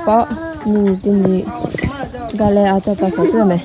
Paˆ nyi nyi teˇ nyi ga leh a ca ca shawˍ teˇ meh.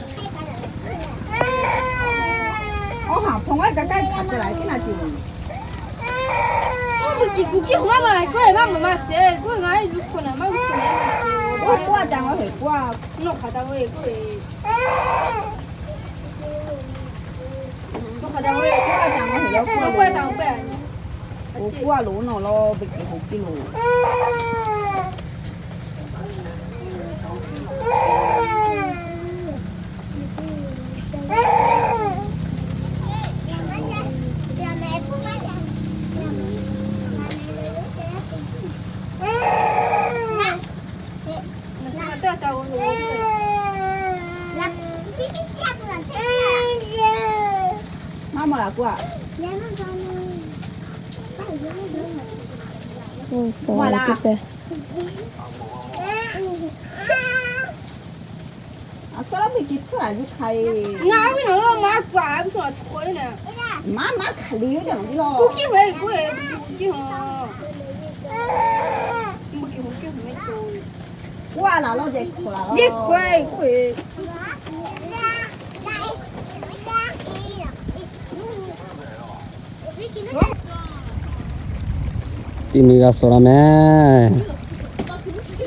Teˇ mi g'a shawˍ la meh.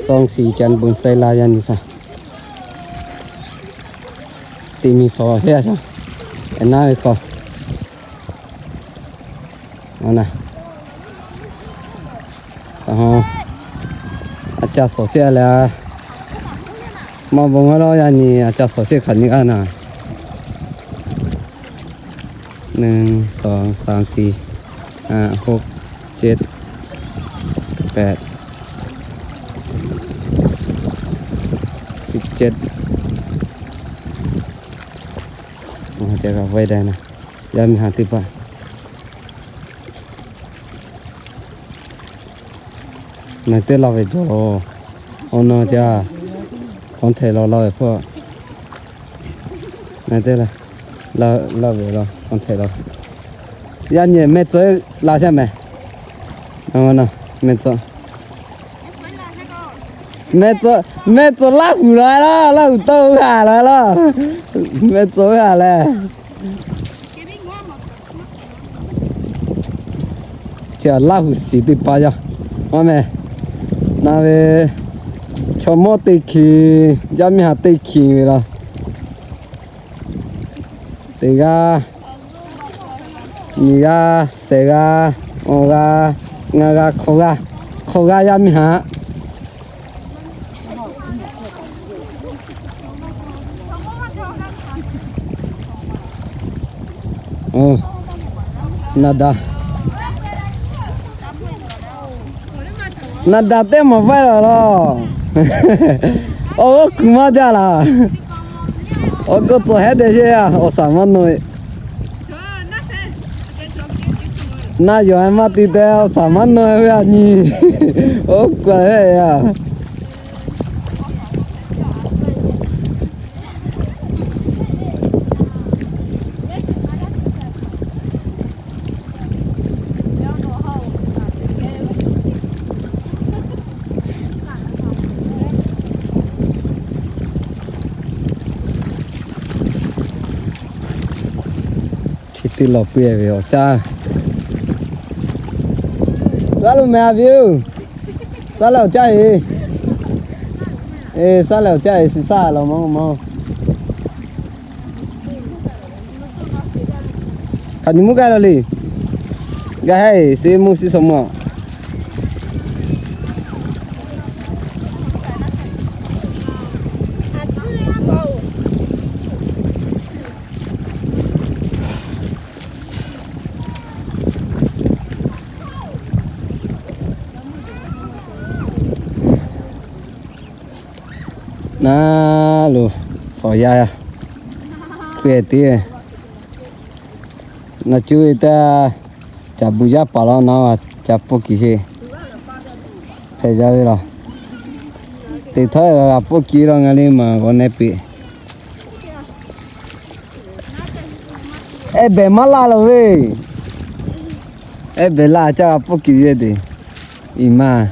Song si can bun sai la yaˇ nyi shaˍ. Teˇ mi shawˍ sheˆ a shaˍ. Eˬ naˉ ve hk'aw. A na, a ca shawˍ sheˆ a leh, maˇ bon g'a lawˇ yaˇ nyi a ca shawˍ sheˆ hk'aˬ nyi g'aˇ na. หนึ่ง สอง สาม สี่ ห้า หก เจ็ด แปด สิบเจ็ด Oˇ, ca g'a vaiˇ daꞈ na. Yaˇ miˇ haˍ teˇ hpaˍ na teˇ laˇ ve jaw lo. Oˇ naˬ ca hk'aw hteꞈ law laˇ ve hpawˇ. Na teˇ laˇ, laˇ ve law hk'aw hteꞈ law. Yaˇ nyi mehˆ tcuhˉ la shaˉ mehˍ. Mehˆ tcuhˉ, mehˆ tcuhˉ, mehˆ tcuhˉ Laˇ huˍ la laˇ, Laˇ huˍ tawˇ g'aˇ la laˇ. Mehˆ tcuhˉ g'aˇ leh. Chi Laˇ huˍ shiˍ teˇ hpaˍ yaˇ. Maˇ meh, na ve, chaw mawˇ teˇ hkiˬ, yaˇ miˇ haˍ teˇ hkiˬ ve laˇ. Teˇ g'aˇ, nyiˬ g'aˇ, shehˍ g'aˇ, awˬ g'aˇ, ngaˇ g'aˇ, hk'awꞈ g'aˇ, hk'awꞈ g'aˇ yaˇ miˇ haˍ. Oˇ, na daꞈ, na daꞈ teˇ maˬ vaiˇ laˬ laˇ. Awˬ g'uˇ kuiˬ maˇ jaˇ laˬ. Awˬ g'uˇ tcuhˍ hehˉ deh sheˆ yaˇ, awˬ shaˍ maˇ nawˇ e. Naˆ yawˬ maˇ te te, awˬ shaˍ maˇ nawˇ e ve a nyi. Oˇ k'o hehˉ yaˇ. Chi teˇ lawˬ piˇ ve awˬ caˇ. Saˉ lo meh a viˉ oˬ. Saˉ leh awˬ caˇ e. Eˬ, saˉ leh awˬ caˇ e, shu saˉ law mawˇ mawˇ. Hk'aˬ nyi mvuhˇ gaˇ la le. Gaˇ heˆ, suh mvuhˇ suh shaw mvuhˇ. Naˉ lo, shawˍ yaˇ, pehˬ teˇ, na cuˇ ve teˇ, caˬ bu yaˇ paˍ law na, ca pawˇ kiˬ sheˍ. Hpehꞈ jaˇ ve laˬ. Teˇ htawˇ g'a g'a pawˇ kiˬ law, ngaˬ le maˬ g'awˬ neh peꞈ. Ehˉ behˬ maˇ laˇ lo ve. Ehˉ behˬ laˇ caˇ g'a pawˇ kiˬ ve teˇ. Iˍ maˇ.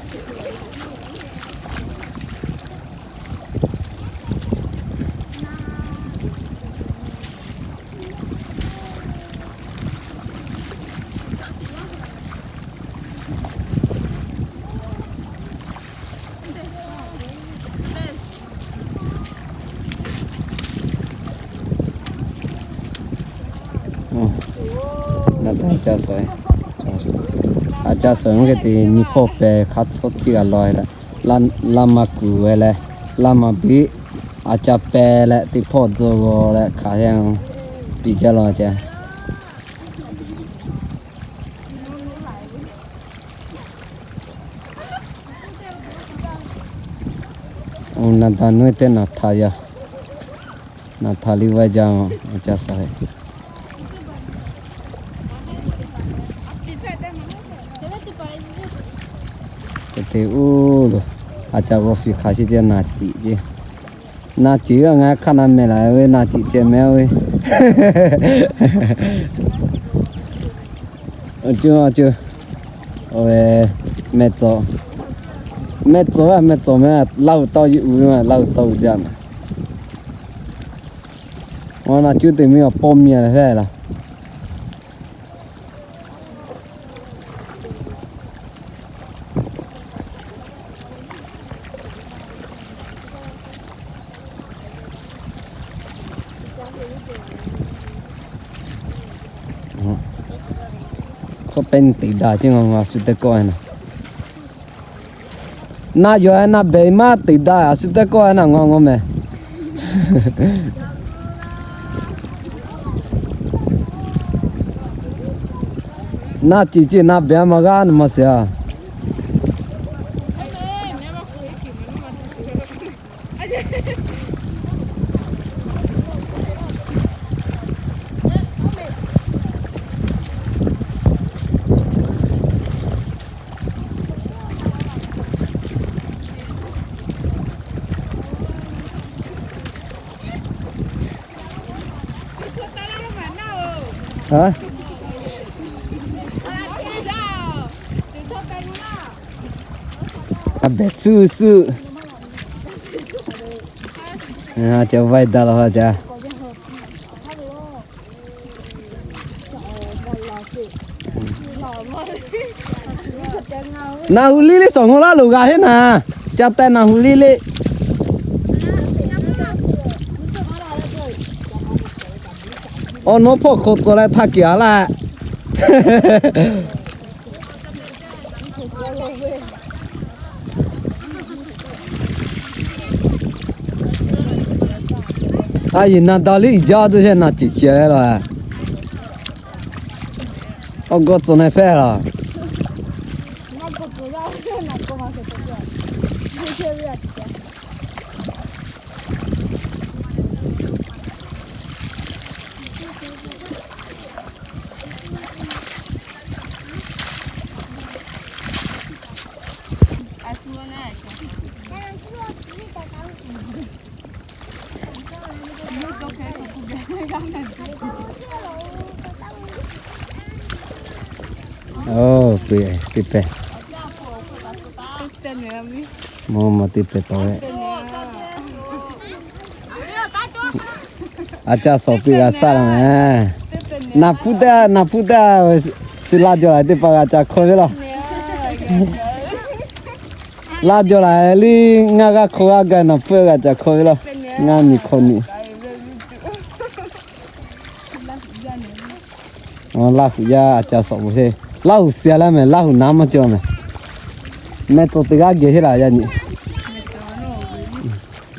Aˬ ca suhˍ, aˬ ca suhˍ mvuhˇ hk'e te nyi hpawˇ pehˍ hk'a tcuhˉ htiˇ g'a law leh, laˇ maˇ kuˬ ve leh, laˇ maˇ biˇ, aˬ ca pehˍ leh teˇ hpawˇ tzuh g'aw leh hk'aˬ hk'e piˇ jaˇ law ce. Oˬ, naˍ daꞈ nuˇ teˇ naˍ htaꞈ yaˇ, naˍ htaꞈ liˇ vaˇ jaˇ, aˬ ca suhˍ heˆ. Te uˉ lo, aˬ ca g'aw fiˍ hk'aˬ chi ce naˍ ciˍ ce. Naˍ ciˍ ngaˬ hk'aˇ na mehˍ laˬ ve naˍ ciˍ ceh mehˍ ve. Oˬ, cuˇ, oˬ, cuˇ, oˬ, mehˍ tcuhˍ, mehˍ tcuhˍ, mehˍ tcuhˍ mehˍ, Laˇ huˍ tawˇ yeˇ uiˍ ve maˬ, Laˇ huˍ tawˇ uiˍ jaˇ mehˍ. Oˬ, naˍ cuˇ teˇ miˇ awˬ pawˇ miˇ a leh fehˇ laˬ. Hk'oˆ pehˇ nyi teꞈ daꞈ ceˇ, ngaˬ ngaˬ a shu teˇ kawˆ na. Na yawˬ e na behˬ maˇ teꞈ daꞈ, a shu teˇ kawˆ na ngaw ngaw mehˍ. Na ciˍ ciˍ na behˬ a maˇ g'aˇ na maˇ shiˍ a. A behˬ suhˉ suhˉ. Ca vaˇ daꞈ la ha ca. Naˍ hu liˇ liˇ suhˍ ngaw laˇ loˬ g'a heˆ naˍ. Ca teh naˍ hu liˇ liˇ. Awˬ nawˉ hpawˇ hk'aw tcuh leh htaˇ kiˬ a laˇ. A yehˬ naˍ daꞈ liˇ iˍ jaˇ tuˬ sheˍ naˍ ciˍ ciˍ leh laˬ. Awˬ g'awˇ tcuh na hpehˇ laˬ. Oˬ, peuˬ teˇ pehˍ. Mvuhˇ maw teˇ pehˍ tawˍ ve. A ca suhˍ piˇ g'a shaˆ la mehˍ. Naˍ hpuˇ teˇ, naˍ hpuˇ teˇ, shu laˇ jaw la teˇ hpaˍ g'a ca hkawˇ ve laˬ. Laˇ jaw la liˇ ngaˇ g'aˇ hkawˇ g'aˇ gaˇ naˍ hpuˇ g'a ca hkawˇ ve laˬ. Ngaˇ miˬ hkawˇ miˬ. Laˇ huˍ yaˇ a ca suhˍ ve sheˍ. Laˇ huˍ shiˍ a laˇ mehˍ, Laˇ huˍ naˉ maˇ cawˬ mehˍ. Mehˆ tcuh teˇ g'aˇ geh sheˍ laˬ yaˇ nyi.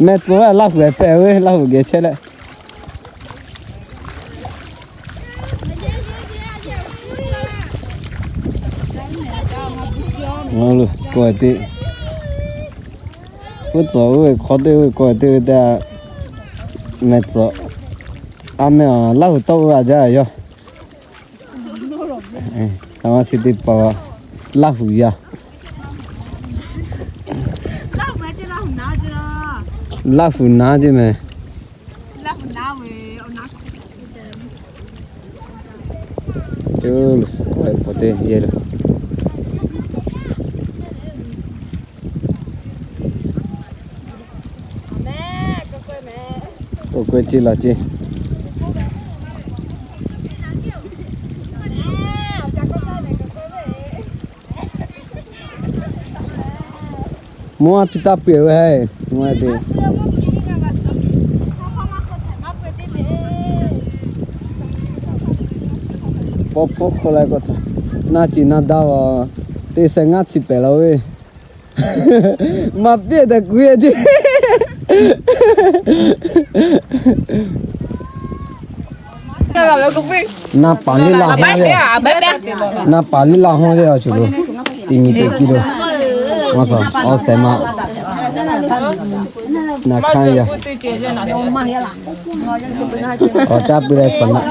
Mehˆ tcuh ve Laˇ huˍ hpehꞈ ve, Laˇ huˍ geh chehˇ leh. K'oˆ ve teˇ, puˉ tcuhˍ oˇ ve hk'aw teˇ ve k'oˆ ve teˇ ve teˇ, mehˆ tcuhˍ, a mehˆ a Laˇ huˍ tawˆ oˇ g'a jaˇ yawˇ. A ma chi teˇ hpaˍ Laˇ huˍ yaˇ. Laˇ huˍ naˉ ceˇ mehˍ. Cuˇ lo suhˍ k'oˆ ve pa teˇ yehˇ lo. K'oˆ k'oˆ ceˇ laˬ ceˇ. Mvuhˇ a piˇ taˇ peuˬ ve heˆ, mvuhˇ a te. K'awꞈ hpawˇ hk'aw la k'awꞈ htaꞈ na ciˍ na daˇ a, teˇ seh ngaˇ chi pehˍ la ve, maˇ piˇ tehꞈ k'oˆ ve ceˇ. Na paˍ liˇ laˇ hawˇ ve, na paˍ liˇ laˇ hawˇ ve a shuˍ lo, teˇ miˬ teˇ kiˇ lo, awˬ shehˍ ma, na hkanˇ yaˇ, awˬ caˇ pui leh chaw na.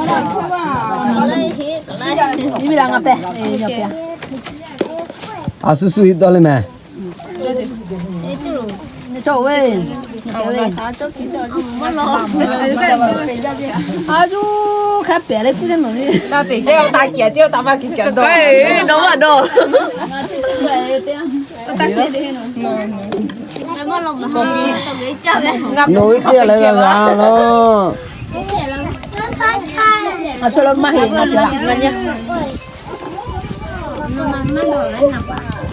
A suˇ suˇ hiˆ dawˇ le mehˍ. Nawˬ ve teˇ g'aˇ leh g'a g'a laˇ.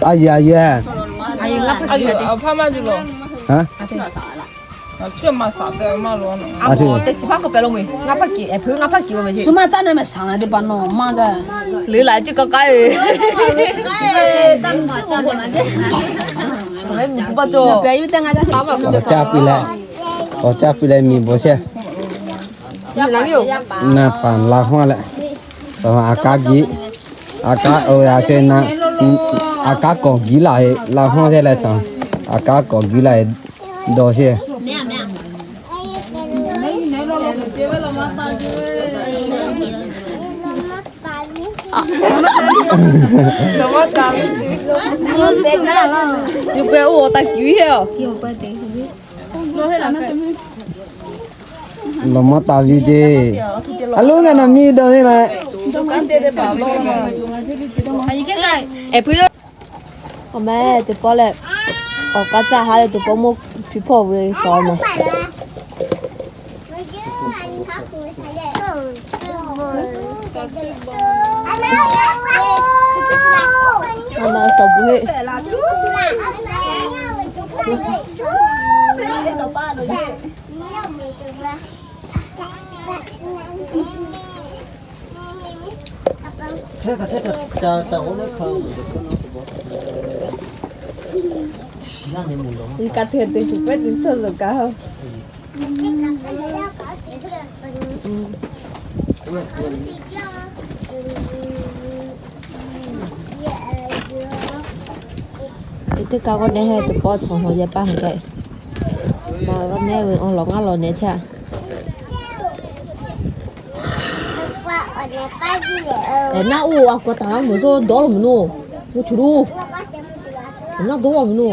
A yehˬ a yehˬ. Shu ma taˇ na mehˍ shaˍ na teˇ hpaˍ nawˬ maˇ gaˇ. Leuˉ laˬ ceˇ k'aw k'ai. Awˬ caˇ pui leh, awˬ caˇ pui leh miˬ bawˬ shehˇ. Na paˍ la hawˇ leh, a kaˉ giˉ, a kaˉ, a kaˉ kawˬ giˉ laˬ e la hawˇ shehˇ leh, a kaˉ kawˬ giˉ laˬ e dawˇ shehˇ. Yawˇ k'ai oˇ awˬ taˇ kiˍ viˉ heˆ a. Lawˬ maˇ taˍ ve ceˇ. A loˉ ngaˬ naˬ miˇ dawˇ ve la. Awˬ meh teˇ pawˆ leh, awˬ k'aˉ caˇ haˉ leh teˇ pawˆ mawˇ hpiˇ hpawˇ ve shawˍ mehˍ. Awˬ na shawˍ bu heˆ. Ka hteˇ te tuˬ pehˉ tuˬ tsuhˇ zuhˬ kaꞈ. Teˇ kaˆ g'awˇ nehˉ teˇ pawˆ tcuh haw yaˇ paˇ haˍ gaˇ. Ma g'awˇ nehˉ ve awˬ lawn ngaˇ lawn nehˉ chaˇ. Naˆ uˉ a k'aw taˍ laˇ meuˬ zuhˇ dawˇ lo meuˬ lo, mvuhˇ chu lo. Naˆ dawˇ a meuˬ lo.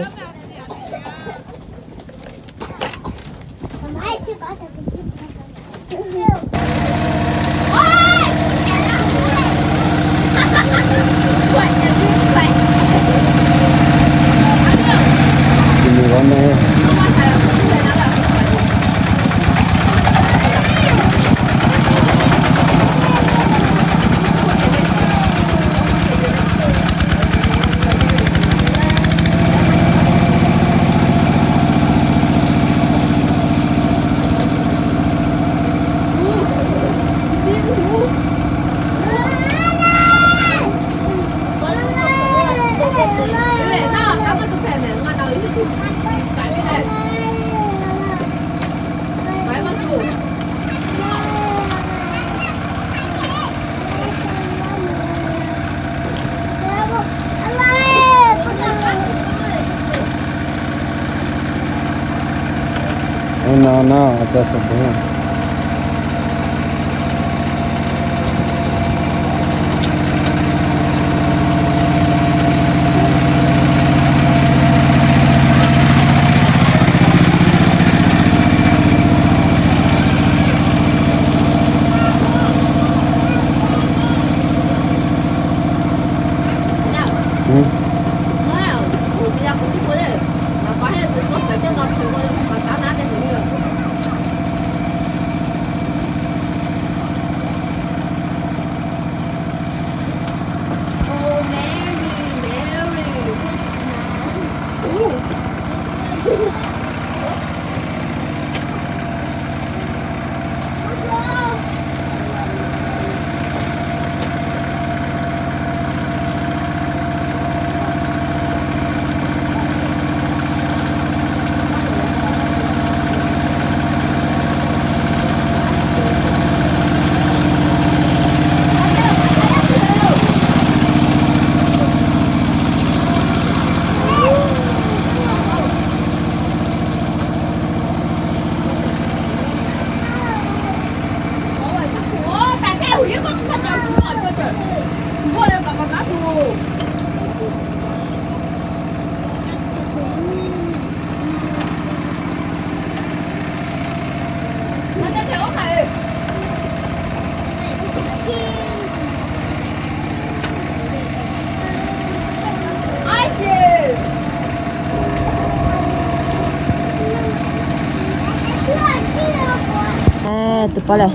Teˇ pawˆ lehˬ,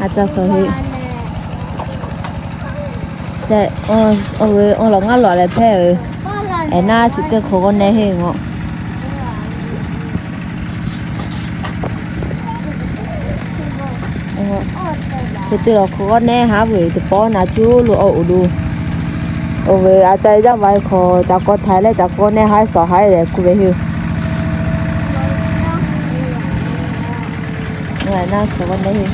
a ca suhˍ heˆ. Shehˆ, awˬ ve awˬ lawn ngaˇ lawn leh hpehˇ-oˬ. Eˬ, naˆ chi teˇ hk'awꞈ g'awˇ nehˇ heˆ ngaˬ. Chi teˇ lawn hk'awꞈ g'awˇ nehˇ haˉ ve teˇ pawˆ naˍ cuˉ lo awˬ uˍ lo. Oˇ ve a ca yaˇ va hk'aw ca k'awˇ htaiˍ leh ca k'awˇ nehˇ haˉ shawˍ haˉ leh kuˬ ve heˆ. Naˆ hk'awꞈ g'awˇ nehˇ heˆ.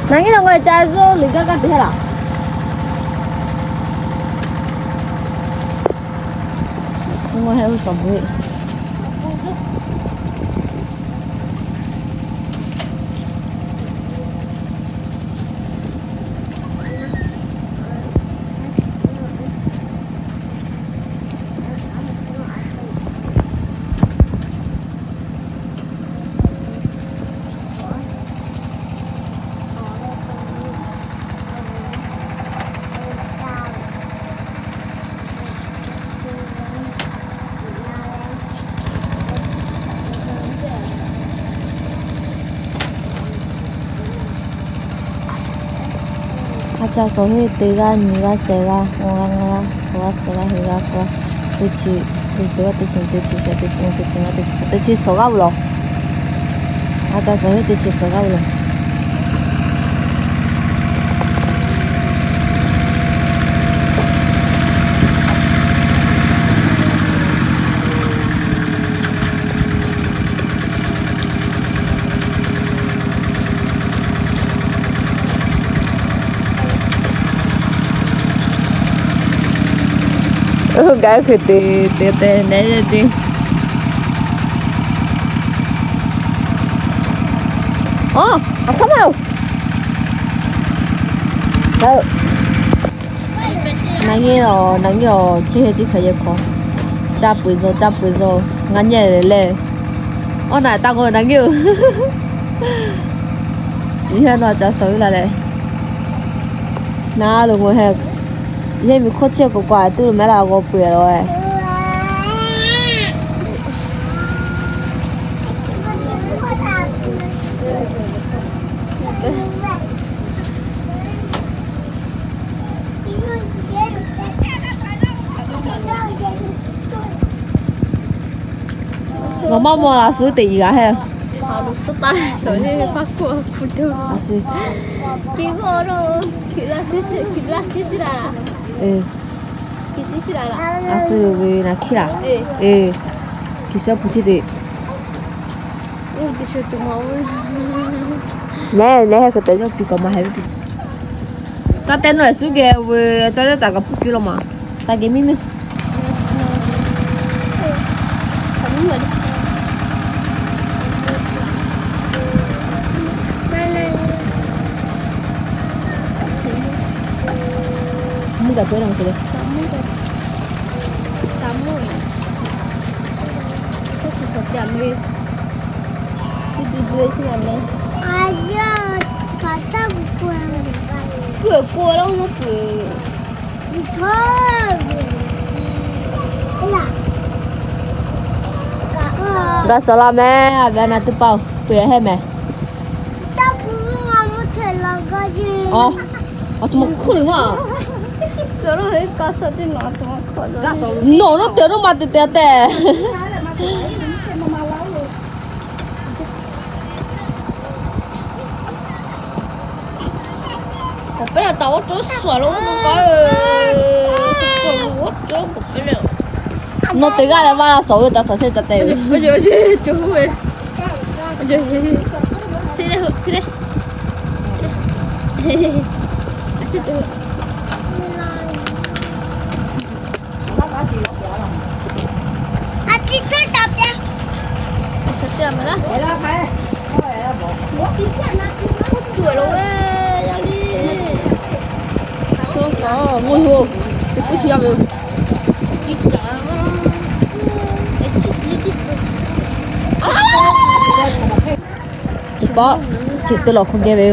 Naˍ nyi nawˬ ngaˬ ca zuhˆ liꞈ gaˇ gaˇ te hehˉ laˬ. Ngaˬ heh uˉ suhˍ beuꞈ. A ca suhˍ heˆ, teˇ g'aˇ, nyi g'aˇ, shehˍ g'aˇ, awˬ g'aˇ, ngaˇ g'aˇ, hk'awꞈ g'aˇ, suhˍ g'aˇ, heˍ g'aˇ, hk'awꞈ g'aˇ, teˇ chi, teˇ chi g'aˇ, teˇ chi nyi, teˇ chi shehˍ, teˇ chi nyi, teˇ chi ngaˇ, teˇ chi hk'awꞈ, teˇ chi suhˍ g'aˇ ve laˬ. A ca suhˍ heˆ, teˇ chi suhˍ g'aˇ ve laˬ. Oˇ gaˬ hk'e te te te nehˬ ve te. Aˬ, aˬ hk'aˇ maˇ-oˬ. Naˍ nyi-oˬ, naˍ nyi-oˬ, chi heh chi hk'aˬ yehˬ hk'aw, caˇ peuˬ zaw, caˇ peuˬ zaw, ngaˬ nyi lehˬ. Awˬ naˬ taˇ k'o naˍ nyi-oˬ. Yehˇ nawˬ ca suhˍ ve laˬ leh. Naˍ lo ngaˬ heh, yehˇ miˬ hk'oˆ chehˇ k'o k'o a tuˬ lo mehˉ la g'aw peuˬ-e laˬ-e. Ngaˬ maˇ maw la suhˉ teꞈ iˍ g'a hehˇ. A shu, a shu ve naˍ hkiˇ laˬ. Hkiˇ shawˉ hpu chi teꞈ. Nehˉ nehˉ heh k'o te yawˇ piˇ k'awꞈ maˇ heh ve tuˬ. Taˇ te nawˬ suhˉ geh ve ca yaˇ ca kaꞈ hpuˇ piˇ law maˬ. Taˇ geh miˇ miˇ. Mvuhˇ gaˬ peuˬ-e laˇ ma suhˍ le. Peuˬ k'o laˇ maˇ peuˬ. Gaˬ suhˍ la meh, a ve a na teˇ paˆ-oˬ, peuˬ hehˉ meh. Aˬ, aˬ htoꞈ ma hkuˇ le maˇ. Nawˬ nawˉ te nawˉ ma te te tehꞈ. K'awꞈ peˉ la taˍ oˉ tcuhˉ suhˍ lo oˉ k'o, k'awꞈ peˉ le. Nawˬ teˇ g'aˇ leh vaˇ la suhˍ ve taˍ suhˍ chehˇ ca te ve. Chehˇ le, chehˇ le. Chi bawˆ, chi teˇ lawˬ hk'aw geh ve,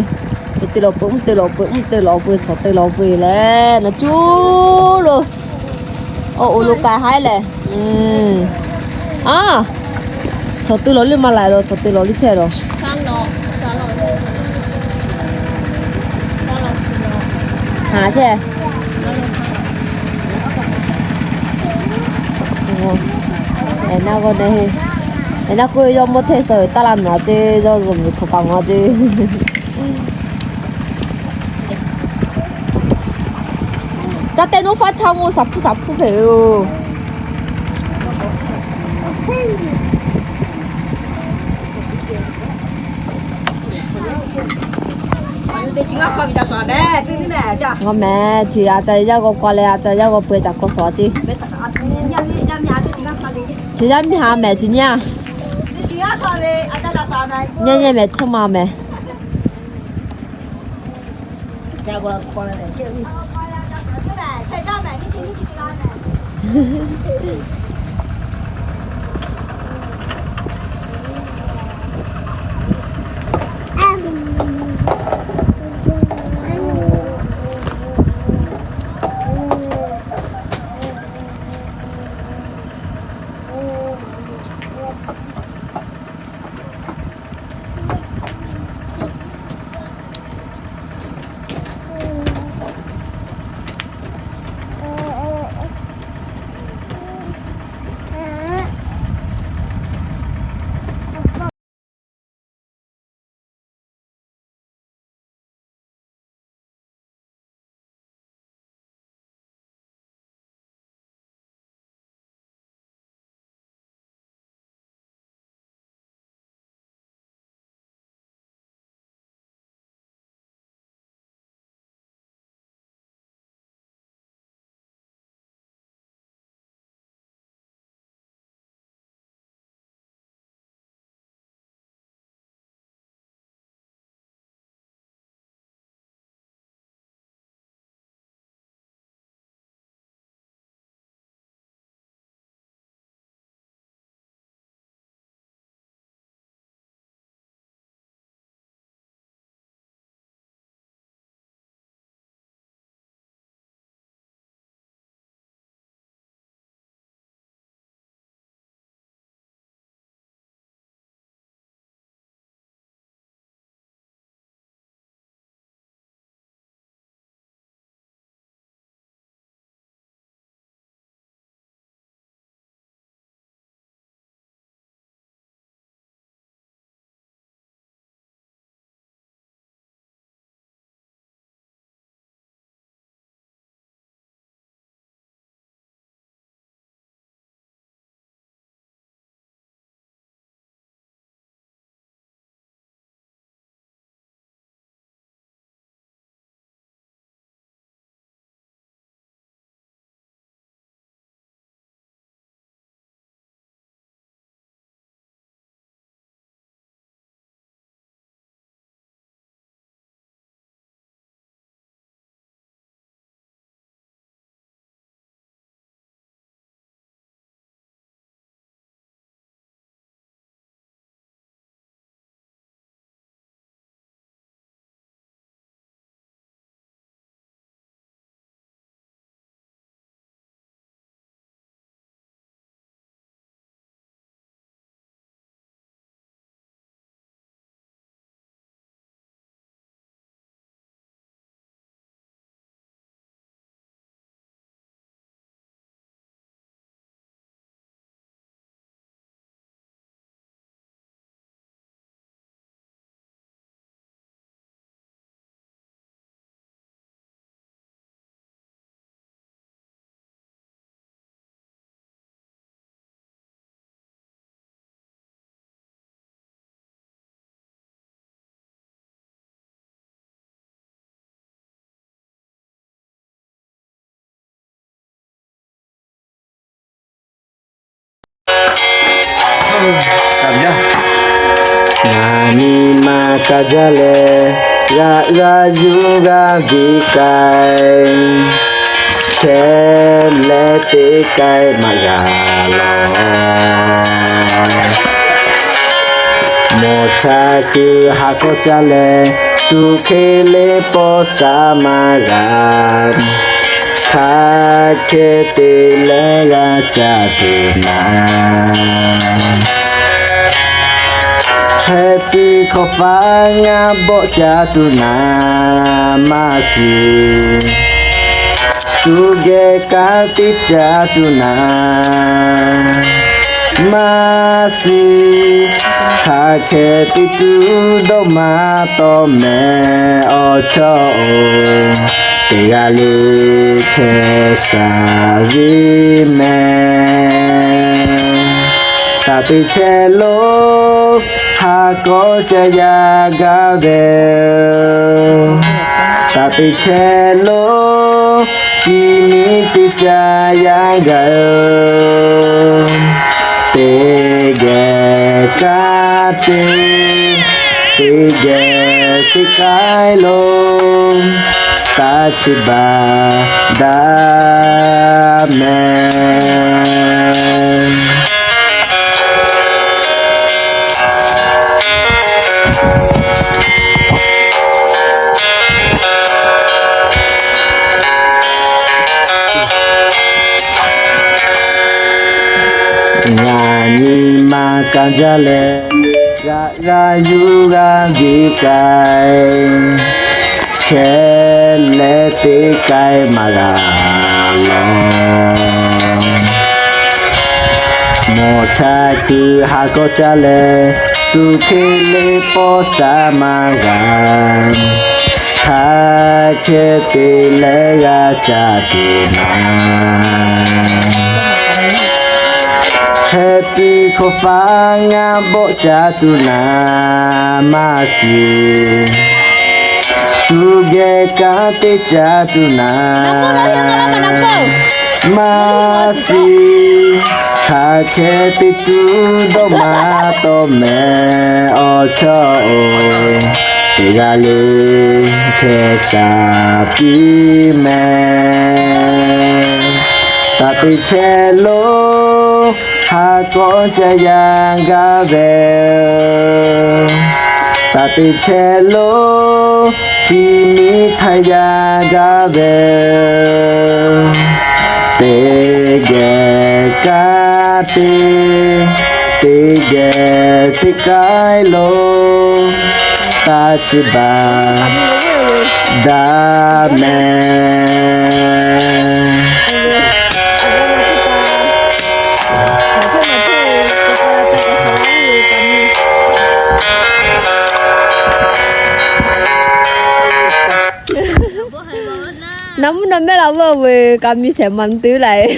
chi teˇ lawˬ peuˬ, mvuhˇ teˇ lawˬ peuˬ, mvuhˇ teˇ lawˬ peuˬ, chaw teˇ lawˬ peuˬ leh, naˬ cuˉ lo. Oˇ, oˇ lo k'ai haiˉ lehˬ. A, chaw teˇ lawˬ liˇ maˇ laiˬ lo, chaw teˇ lawˬ liˇ chehˇ lo. Haˍ chehˇ. Eˬ, naˆ k'o, eˬ, naˆ k'o yawˇ mawˇ hteˇ suh ve taˇ laˇ naˍ teˇ yawˇ zuhˬ miˬ hk'oˆ kaꞈ maˇ te. Caˇ teˇ nuˇ faˆ chaˇ mvuhˇ shaˍ hpuˇ shaˍ hpuˇ hpehꞈ ve yoˬ. Ngaˬ mehˍ, chi a ca yaˇ g'aw k'aw leh a ca yaˇ g'aw peu caꞈ k'aw shawˍ ce. Chi yaˇ miˇ ha mehˍ chi nyi a. Nyi nyi mehˍ, chiˇ ma mehˍ. Ka jaˇ leh, g'aꞈ g'a yuˬ g'a viˬ k'ai, chehˇ leh te k'ai maˇ g'a lawˬ. Mawˬ chaˇ kuiˬ ha k'awˇ caˇ leh, suhˍ hk'e le pawˇ sha maˇ g'a. Hk'aˬ hk'e te leh g'a caˇ tuˬ naˍ, heh piˇ hkawꞈ faˍ ngaˇ bawˆ caˇ tuˬ naˍ, maˇ shiˍ. Shu geh kanˉ te caˇ tuˬ naˍ, maˇ shiˍ. Hk'aˬ hk'e te tuˬ dawˇ ma tawˇ mehˍ awˬ chawˇ oˬ, teˇ g'aˇ le chehˇ sha viˉ mehˍ. Taˍ te chehˇ lo ha k'awˇ caˇ yaˇ gaˇ ve, taˍ te chehˇ lo tiˇ miˇ teˇ caˇ yaˇ gaˇ. Teˇ geh kanˉ te, teˇ geh teˇ k'ai lo, taˇ chiˇ baˬ daꞈ mehˍ. Ngaˬ nyi ma ka jaˇ leh, g'aꞈ g'a yuˬ g'a viˬ k'ai, chehˇ leh te k'ai maˇ g'a lawˬ. Mawˬ chaˇ kuiˬ ha k'awˇ caˇ leh, suhˍ hk'e le pawˇ sha maˇ g'a. Hk'aˬ hk'e te leh g'a caˇ tuˬ naˍ, heh piˇ hkawꞈ faˍ ngaˇ bawˆ caˇ tuˬ naˍ, maˇ shiˍ. Shu geh kanˉ te caˇ tuˬ naˍ, maˇ shiˍ. Hk'aˬ hk'e te tuˬ dawˇ ma tawˇ mehˍ awˬ chawˇ oˬ, teˇ g'aˇ le chehˇ sha piˇ mehˍ. Taˍ te chehˇ lo ha k'awˇ caˇ yaˇ gaˇ ve, taˍ te chehˇ lo tiˇ miˇ htaˇ yaˇ gaˇ ve, teˇ geh kanˉ te, teˇ geh teˇ k'ai lo, taˇ chiˇ baˬ daꞈ mehˍ. Naˍ mvuhˇ naˍ mehˆ la veuˬ ve kaꞈ miˬ shehˍ maˍ teˇ laˬ.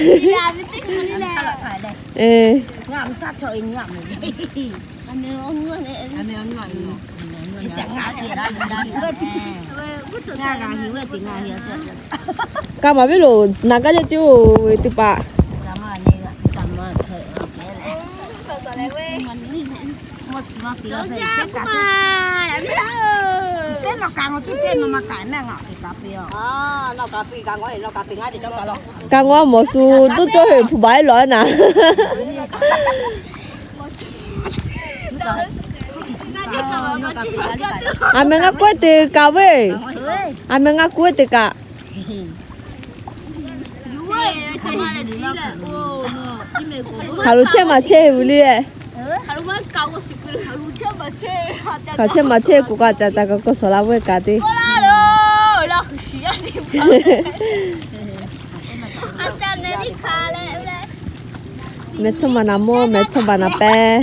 Ka maˍ viˉ loˬ, naˍ gaˇ jaˇ ceˇ oˬ ve teˇ hpaˍ. Kaꞈ ngaˬ mawˬ shu toˇ cawˇ heꞈ hpu baˬ eˉ lawˬ naˍ. Aˬ mehˍ ngaˇ k'oˆ te kaꞈ ve, aˬ mehˍ ngaˇ k'oˆ te kaꞈ. Hk'aˬ lo chehˇ maˬ chehˇ ve le. Hk'aˬ chehˇ maˬ chehˇ k'o kaꞈ caˍ caˍ kaꞈ k'awꞈ shawˍ la ve kaꞈ te. Mehˬ chawˇ maˬ naˍ mawˇ, mehˬ chawˇ maˬ naˍ pehˇ.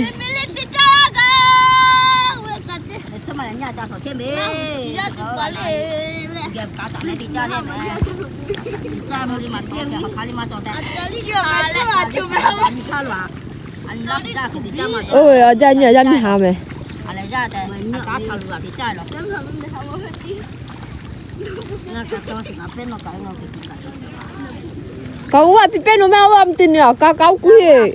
Oˇ ve awˬ jaˇ nyi awˬ yaˇ miˇ haˍ mehˍ. Kaꞈ g'uˇ vaˇ piˇ pehˇ naw mehˆ, oˇ a mvuhˇ te nyi awˬ ka ka oˇ kuˇ heˆ.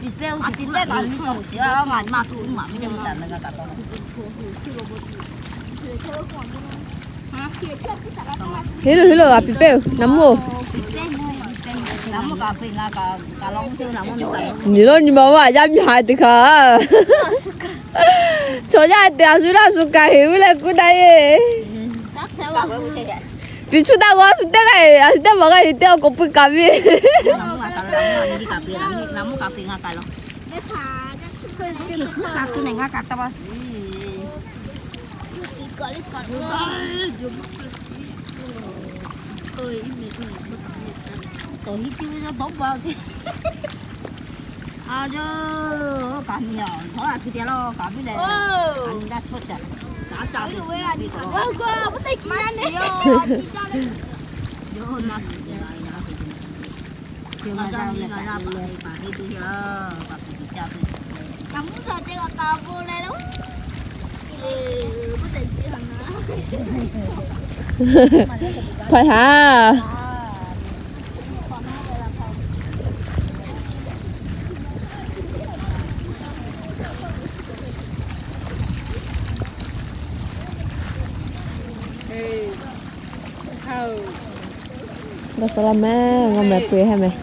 Hello, hello, a piˇ pehˇ-oˬ, naˍ mvuhˇ-oˬ. Nyi lo nyi ma vaˇ yaˇ miˇ haꞈ teꞈ hkaꞈ. Chaw yaˇ teꞈ a shu laˇ shu kaꞈ heˍ ve leh kuˇ daꞈ e. Piˇ chuˇ daꞈ g'a shu teˇ g'aˇ, a shu teˇ maˬ g'a heˍ teˇ awˬ k'awꞈ pui kaꞈ ve. Hpaˇ haˍ. Dawˇ suh laˇ meh, ngaw meh pui hehˉ meh.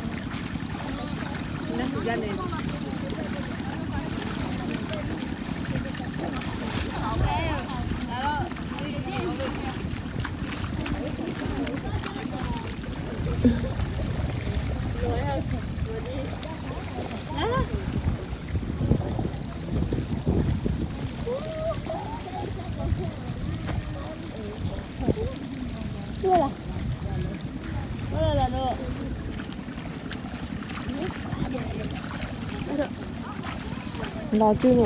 Lo cuˇ lo.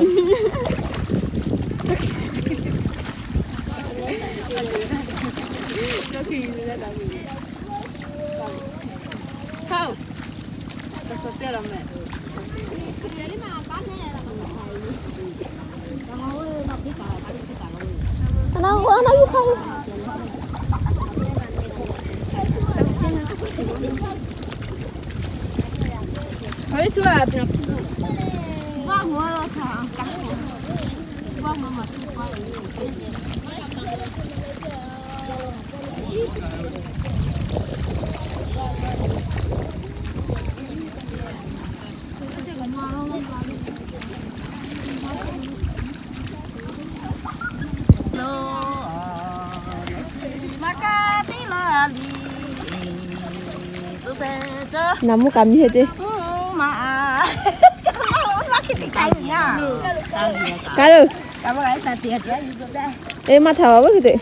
Naˍ mvuhˇ kaꞈ miˇ heˆ ceˇ. Kaˇ lo. Eˬ, maˇ htaꞈ vaˬ veuˬ hk'e te.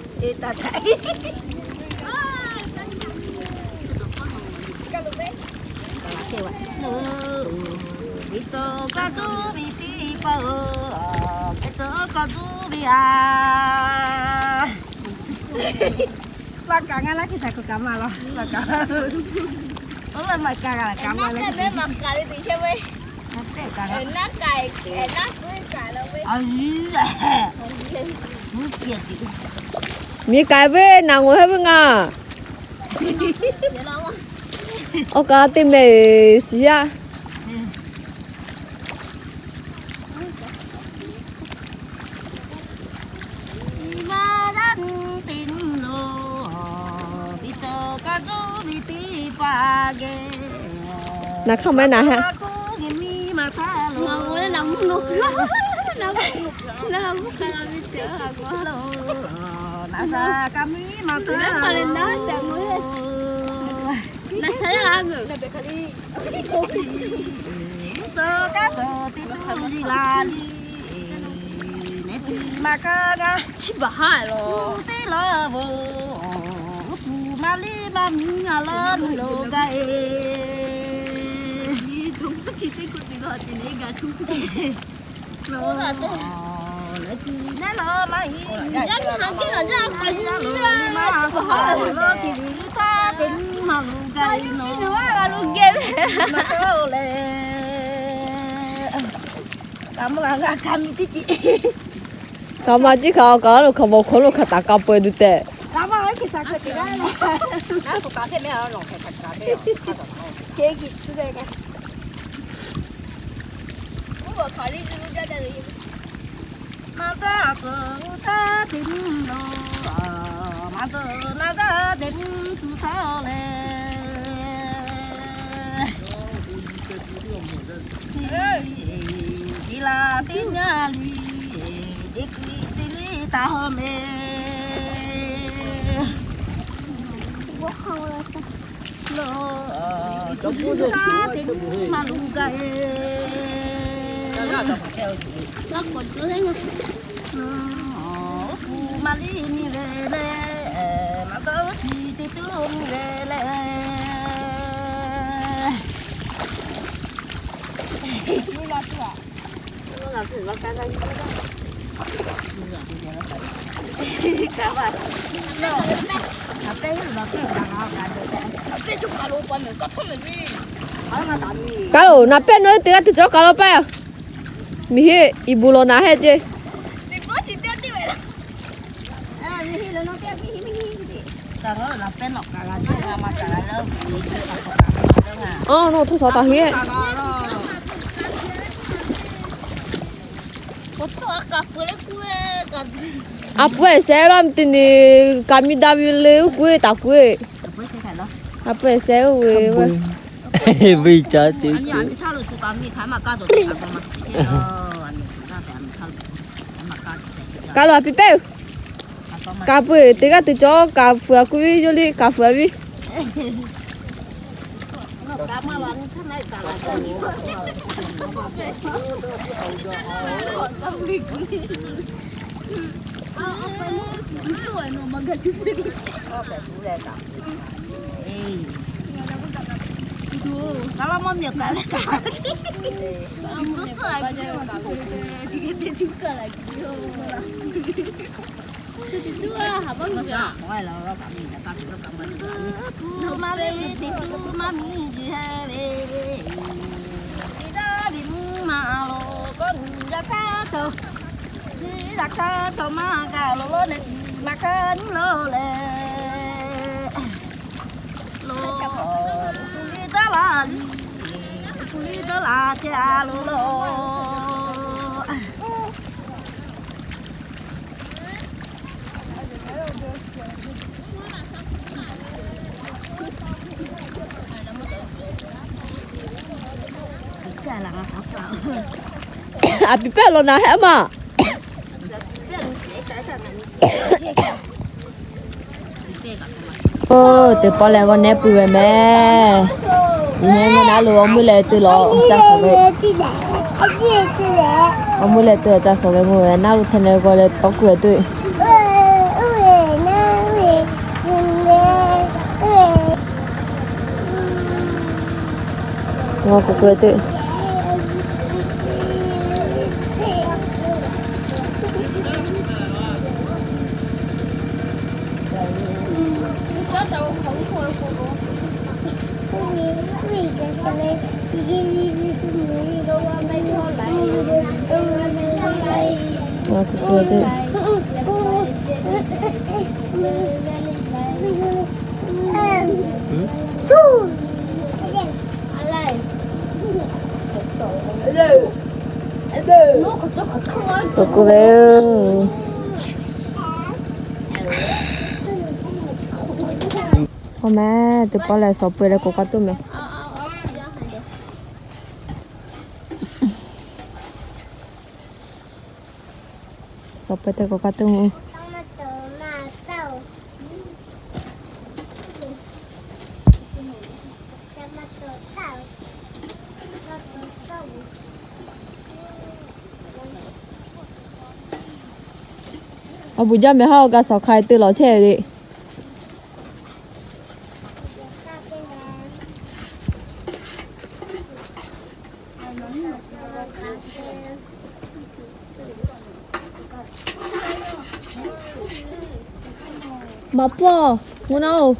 Miˬ k'ai ve naˬ ngawˬ hehˉ ve ngaˬ. Awˬ kaꞈ teˇ meh shiˍ yaˇ. Naˬ hk'aˇ maˇ naˬ hehˉ. Chi baˬ haˉ lo. Kaꞈ maˇ ciˉ hkaꞈ, awˬ kaꞈ lo hkaꞈ mawˬ hkawˇ lo hk'aˬ taˍ ka peuˬ duˬ tehꞈ. Maˇ taˇ tcuh taˇ te mvuhˇ lo, maˇ tcuh naˇ taˇ te mvuhˇ tcuh taˇ leh, te laˬ teˇ nyaˇ liˇ, teˇ hkui teˇ liˇ taˇ hawˉ meh. Lo, cawˬ puˇ taˇ te mvuhˇ maˇ luˬ gaˇ e. Oˉ k'u maˇ liˇ nyi ve leh, maˇ tawˇ shiˍ te tuˬ nyi ve leh. Kaˇ lo naˍ pehˇ nawˉ teˇ g'aˇ teˇ cawˬ kaˇ lo paˇ. Miˬ heˆ, iˍ buˬ lawˬ naˍ heˆ ceˇ. Aˬ, nawˬ hto shaˍ taˍ heˆ. A pui ehˬ sheh laˇ mvuhˇ te ni, kaꞈ miˇ daꞈ ve le oˉ k'oˆ e taˍ k'oˆ e. A pui ehˬ sheh oˇ ve, veuˇ ca te te. Kaˇ lo a piˇ pehˇ. Kaꞈ pui teˇ g'aˇ teˇ cawˬ kaꞈ fuiˍ a k'oˆ ve, yawˇ liˇ kaꞈ fuiˍ a ve. A piˇ pehˇ lo naˍ heˆ maˇ. Oˇ, teˇ pawˆ leh g'awˇ nehˉ pui ve meh. Nehˉ mvuhˇ naˉ lo awˬ meuˇ leh te lawˬ ca shawˍ ve. Awˬ meuˇ leh te lawˬ ca shawˍ ve, ngaˬ hui naˉ lo hteˇ leh g'awˇ leh tawˇ kuiˬ tuˬ. Ngaˬ kuˬ kuˬ tuˬ. Tawˇ kuˬ ve. Hk'aw meh teˇ pawˆ leh shawˍ peuˬ leh k'oꞈ k'aˇ tuˬ meh. Shawˍ peuˬ teˇ k'oꞈ k'aˇ tuˬ meh. Awˬ buˬ jaˇ meh haˉ awˬ g'a shawˍ hk'a te lawˬ chehˇ ve. Maꞈ pawˇ, mvuhˇ naˉ oˬ.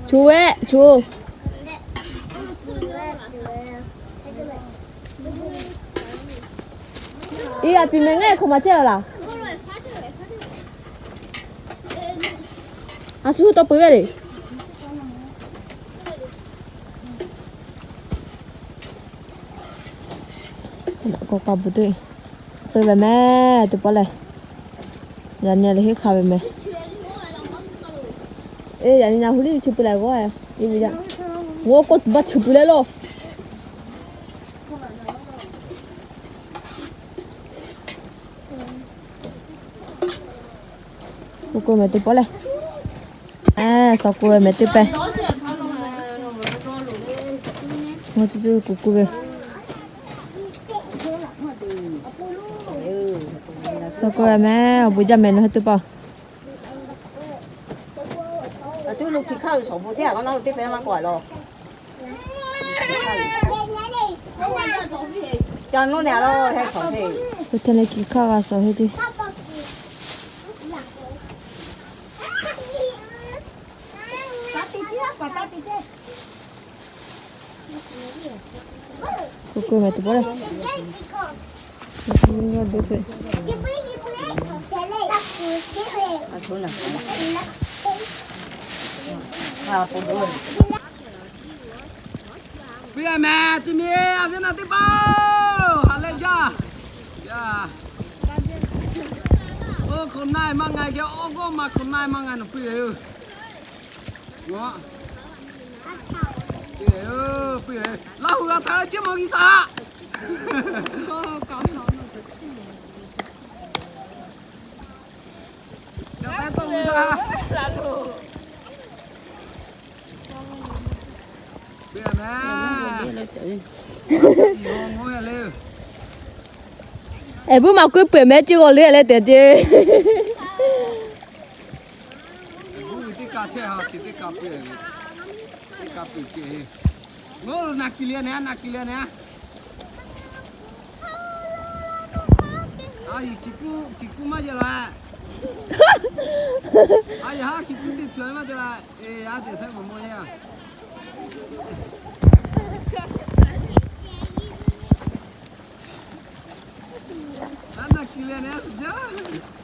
Chu ehˆ, chu. Iˉ a piˇ meh ngaˇ hk'aw maˇ chehˇ la laˬ. A shu hui tawˇ peuˬ ve le. Naꞈ k'aw k'a bu teˇ, k'oˆ ve mehˍ teˇ pawˆ lehˬ, yaꞈ nyi lehˬ henˇ hk'a ve mehˍ. Eˬ, yaꞈ nyi na hu liˇ ve chi pui lehˬ g'awˇ, g'awˇ k'oˆ baˆ chi pui leh lo. K'oˆ k'oˆ mehˍ teˇ pawˆ lehˬ, suh k'oˆ ve mehˍ teˇ pehˇ, g'awˇ cuˇ cuˇ k'oˆ k'oˆ ve. Suh k'oˆ ve mehˍ, awˬ bon jaˇ mehˍ nawˬ hui teˇ pawˆ. Hk'e te leh kiˬ hk'aˇ g'a suh ve teˇ. K'oˆ k'oˆ mehˍ teˇ pawˆ lehˬ, Pui a mehˍ, teˇ miˬ a viˉ na teˇ pawˆ, haꞈ leh jaˇ. Yaˇ, oˇ hk'awꞈ na maˇ ngaˬ geh, awˬ g'awˇ ma hk'awꞈ na maˇ ngaˬ nawˬ pui a yoˬ. Pui a yoˬ, pui a yoˬ. Laˇ huˍ g'a htaꞈ leh chiˇ mvuh g'i saˍ haꞈ. Eˬ, buˇ ma kuiˉ peuˬ mehˍ, chi g'awˬ leh leh tehꞈ ce. Eˬ, buˇ ve teˇ ka chehˇ ha, chi teˇ ka peuˬ, teˇ ka peuˬ ce. Ngaˬ hui naˬ kiˬ le nehˬ, naˬ kiˬ le nehˬ. A yiˬ, kiˬ kuˇ maˇ jaˇ la. A yaꞈ haˉ kiˬ kuˇ teˇ ceuˬ maˇ jaˇ la. Eˬ, a teꞈ htaˇ maˍ maw yaˇ. Aˉ, naˬ kiˬ le nehˬ, suhˍ jaˇ.